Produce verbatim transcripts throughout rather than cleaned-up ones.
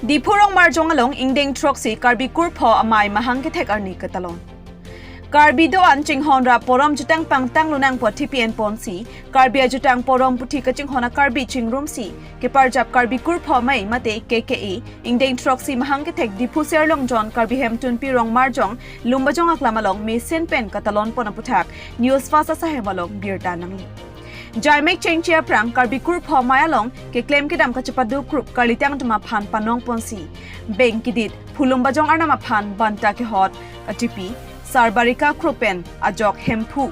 Diphu Rongmarjong along ingdeng throksi Karbi kurpho amei mahang kethek arni katalon. Karbi do-an chinghon ra porom jutang pangtang lunang pu athipi enponsi, Karbi ajutang porom puthi kachinghon a-Karbi chingrumsi keparjap Karbi kurpho amei mate K K A ingdeng throksi mahang kethek Diphu Serlongjon Karbi Hemtunpi Rongmarjong Lumbajong aklam along mesen pen katalon pon aputhak News Fast asahem along birta nangli. Jaimek chengche aphrang Karbi kurpho amei along keklem kedam kachepado krup karlitang atum aphan panong ponsi, beng kidit, phu Lumbajong arnam aphan banta kehot athipi, Sarbarika krup pen ajok Hemphu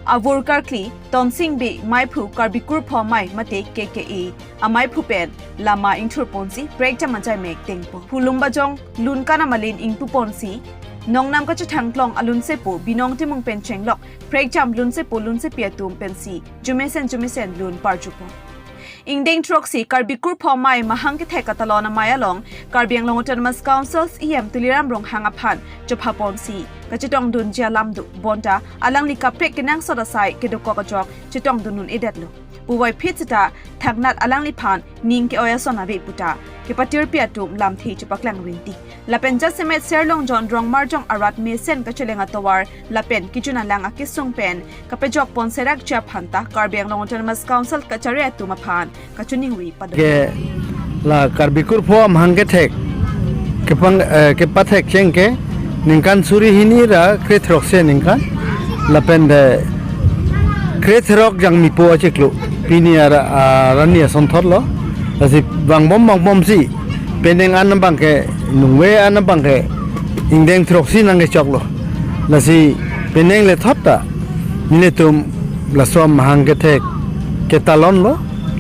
avur karkli Tonsing Bey meiphu Karbi kurpho amei mate K K A ameiphu pen lama ingthur ponsi prekjam ajaimek dengpon. Phu Lumbajong lunkan amalin ingpu ponsi nongnam kachethang klong alunsepo Binong Timung pen chenglok prekjam lunsepo lunsepi atum pensi jumesen jumesen lun parjupon. Ingdeng throksi Karbi kurpho amei mahang kethek katalon amei along Karbi Anglong Autonomous Council C E M Tuliram Ronghang aphan chopha ponsi kachetongdunji alam do, bonta alangli kaprek kenangsot asai kedokok ajok chetongdun un-edetlo puvoiphit seta thangnat alangliphan ning ke-oi ason ave puta kepatirpi atum lamthe chepaklang rinti. Lapen jasemet Serlongjon Rongmarjong arat mesen kacheleng atovar lapen kejun alang akesung pen kapejok pon serakji aphan ta Karbi Anglong Autonomous Council kachari atum aphan kachiningri padun. Ke la Karbi kurpho amahang kethek kepang, eh, kepathek cheng ke ningkan suri hini ra krethrok se ningkan lapen de krethrok jangmipo achiklo pini ara, arani asonthotlo. Lasi vangbom vangbomsi penang an abangke nungve an abangke ingdeng throksi nangkechoklo. Lasi penang lethot ta nelitum laso amahang kethek ketalonlo.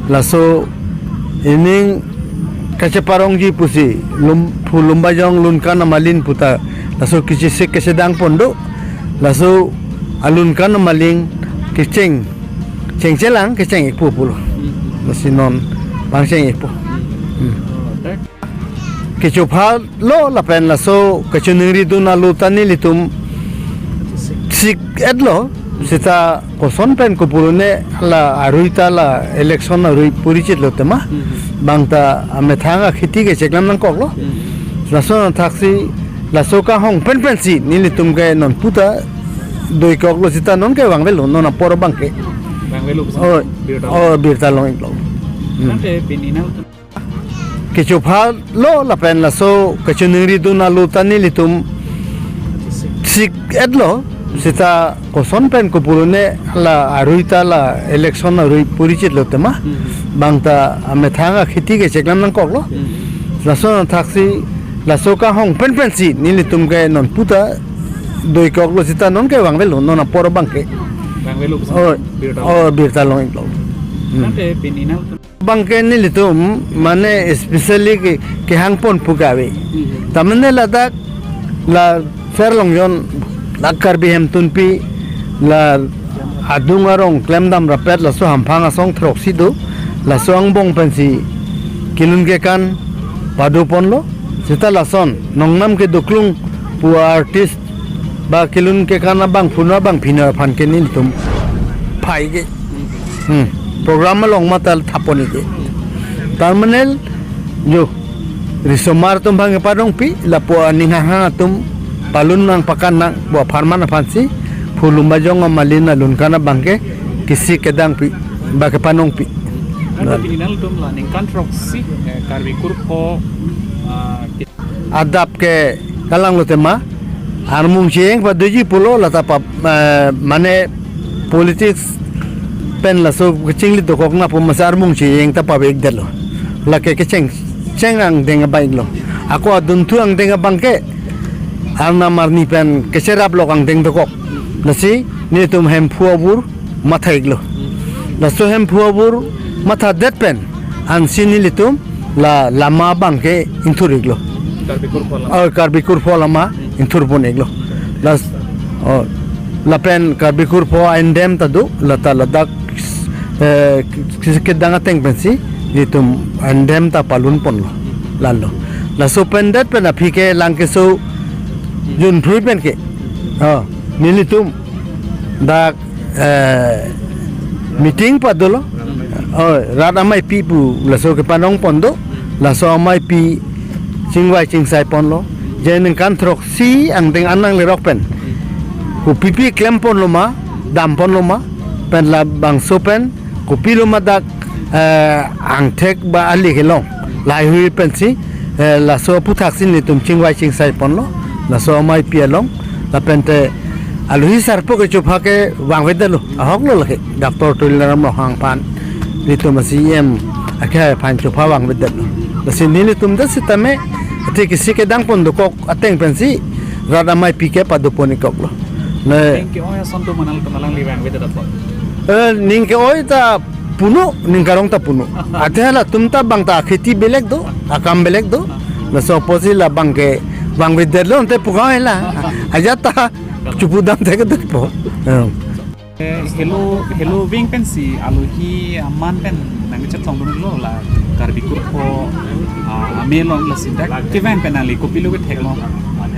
Laso ining kacheparongji pusi lum, phu Lumbajong lunkan amalin puta laso kechesik kechedang pon do. Laso alunkan amalin kecheng, chengchelang kecheng-ikpo pulo. Lasi non pangcheng-ikpo. Hmm. Kechophalo lapen laso kachiningri dun alo ta nelitum sik-etlo seta koson pen kopulone la arui ta la election arui purichitlo tema. Hmm. Bang ta amethang akheti ke cheklam nangkoklo. Hmm. Laso thaksi laso kahong penpensi nelitum ke non puta doikoklo seta non ke vangvelo non apor abangke. Vangvelo. Oh, birta. Oh, birta long-iklo. Hmm. Nangte pini nang kechophalo lapen laso kachiningri dun alo ta nelitum sik-etlo seta koson pen kopulone la arui ta la election arui purichitlo tema. Hmm. Bang ta amethang akheti ke cheklam nangkoklo. Hmm. Laso thaksi laso kahong penpensi nelitum ke non puta doikoklo seta non ke vangvelo non apor abangke. Vangvelo. Oh, birta. Oh, birta long-iklo. Hmm. Nangte pini nang abangke nelitum mane especially ke, kehangpon pu kave. Hmm. Tamane ladak la Serlongjon la Karbi Hemtunpi la adung arong klemdam rapet laso hamphang asong throksi do, laso angbong pensi kelun kekan padoponlo. Seta lason nongnam kedoklung pu artist ba kelun kekan abangphu no abangpi no aphan ke nelitum phai ke. Hmm. Program along mata thapon ke. Terminal yo risomar atum abang kepadongpi lapu aning hanghang atum palun nang pakan nang pu apharman aphansi phu Lumbajong amalin alunkan abangke kisi kedangpi ba kepanongpi. Kan pini nangtum la ningkan throksi, eh, Karbi kurpho, ah, adap ke kalanglo tema armung cheng padoji pulo lata pa, eh, mane politics pen laso kachinglit dokok na pu masa armung cheng ta pavekdetlo. Lake kecheng cheng angdeng abang-iklo. Ako adunthu angdeng abangke arnam arni pen kecherap lok angdeng dokok. Lasi nelitum Hemphu avur matha-iklo. Laso Hemphu avur mathadet pen ansi nelitum la lama abangke ingthur-iklo. Karbi kurpho lama. Oh, Karbi kurpho lama ingthurpon-iklo. Las, oh, lapen Karbi kurpho aindem ta do, lata ladak, eh, kisi kedang ateng pensi nelitum aindem ta palunponlo. Lalo. Laso pendet pen aphi ke lang keso junphrui penke. Oh, nelitum dak, eh, meeting padolo. Oh, rat ameipi pu laso kepanongpon do. Laso ameipi chingvai chingsai ponlo, je ningkan throksi angdeng an nanglerok pen kopipi klem ponlo ma, dam ponlo ma, pen labangso pen kopilo ma dak, eh, angthek ba ali kelong, laheihui pensi, eh, laso aputhaksi nelitum chingvai chingsai ponlo, laso ameipi along, lapente alohi sarpo kechopha ke vangvedetlo, ahoklo lake, Doctor Tuliram Ronghang aphan, nelitum a-C E M akhai aphan chopha vangvedetlo. Lasi nelitum dak sitame, athe kisi kedang pon dokok ateng pensi rat ameipi ke padopon-ik koklo. Ne ning ke-oi ason atum aphan nangli vangvedet apot, eh, ning ke-oi ta puno, ning karong ta puno. Athe halatum ta bang ta kheti belek do, akam belek do. Laso apotsi labang ke vangvedetlo ante pu ka-oi la. Ajat ta chupudam thekthedetpo. Eh. Eh, helo, helo ving pensi alohi aman pen nangkachetongdunlo la Karbi Kurpho, ah, amei along, lasi dak kevang pen nangli kopilo kethek lo,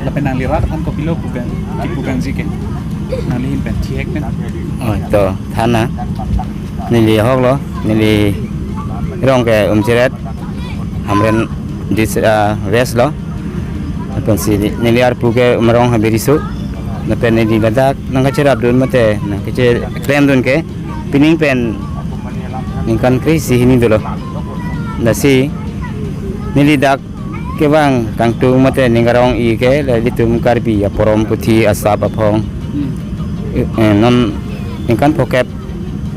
lapen nangli rat aphan kopilo pu pen, kipu kangji ke, nangli ahin pen thihek pen. Oh, to, than nang. Neli ahoklo, neli rong ke Umchiret, Hamren dis-, ah, West lo. Lapensi neli arpu ke Umrong Habiriso. Lapen neli ladak nangkacherapdun mate nangkacheklem dun ke pining pen ningkan kre-isi hini dolo. Lasi neli dak kevang kangtung mate ning karong-ik ke, la ilitum Karbi aporom puthi asap aphong. Hmm. Eh, non ningkan phokep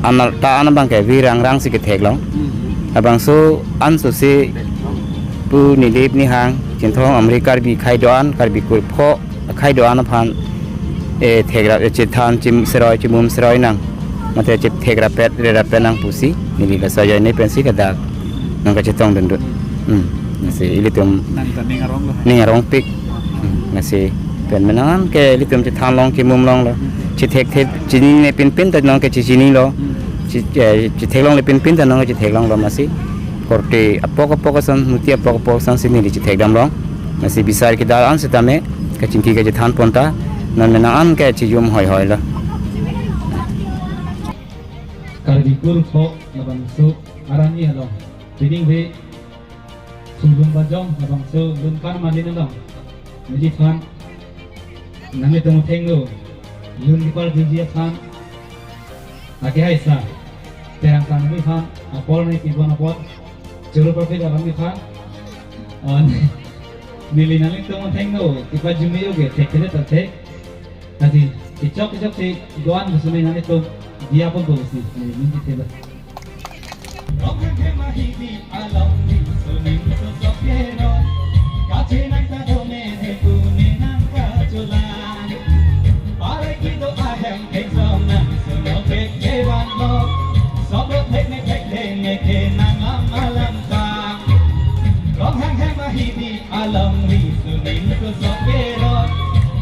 an ta an abang ke virang rangsi ketheklong. Hmm. Labangso anso si pu Nilip Nihang, Chinthong Amri Karbi akhai do-an, Karbi Kurpho akhai do-an aphan, eh, thekrap, eh, chethan chim seroi, chimum seroi nang. Mate chethekrapet, rerapet nang pusi, neli laso ajoine pensi ladak nangkachetongdundun. Hmm. Lasi ilitum nang ta ning aronglo, ning arongpik. Hmm. Lasi pen menang ke ilitum chethanlong, chimumlonglo. Hmm. Chethekthe, chinine pinpin ta nonke chechinilo. Hmm. Che-, eh, chetheklongle pinpin ta nonke chetheklonglo, lasi korte apok apok ason, muti apok apok asonsi neli chethekdamlong. Lasi bisar kedal an sitame kachingki kachethan pon ta non menang an ke chijum hoihoi lo. Karbi Kurpho labangso arni along pining ve sulun bajong labangso lun karmalin along, neli aphan nanglitum athengno lun kepar jiji aphan, lake haisa terang tangli aphan, apor ne kibon apor, choro profit alam aphan, on neli nanglitum athengno kepajumi oge thekthedet ta thek. Lasi kechok kechok si do-an pusitame nanglitum diya pon pusi neli ningje thelo. Along ri suning kusok berok,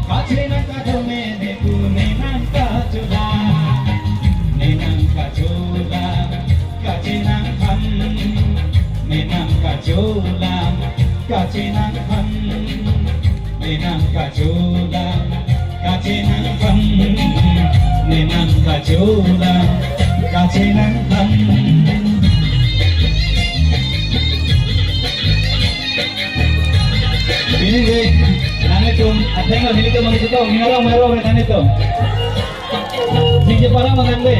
kachenang kadome ne pu ne nangkachola, ne nangkachola, kachenang phan, ne nangkachola, kachenang phan, ne nangkachola, kachenang phan, ne nangkachola, kachenang phan. Ini deh, nanglitum, athengno nelitum mangkito, ning arong mero nanglitum. Singje para mangan deh.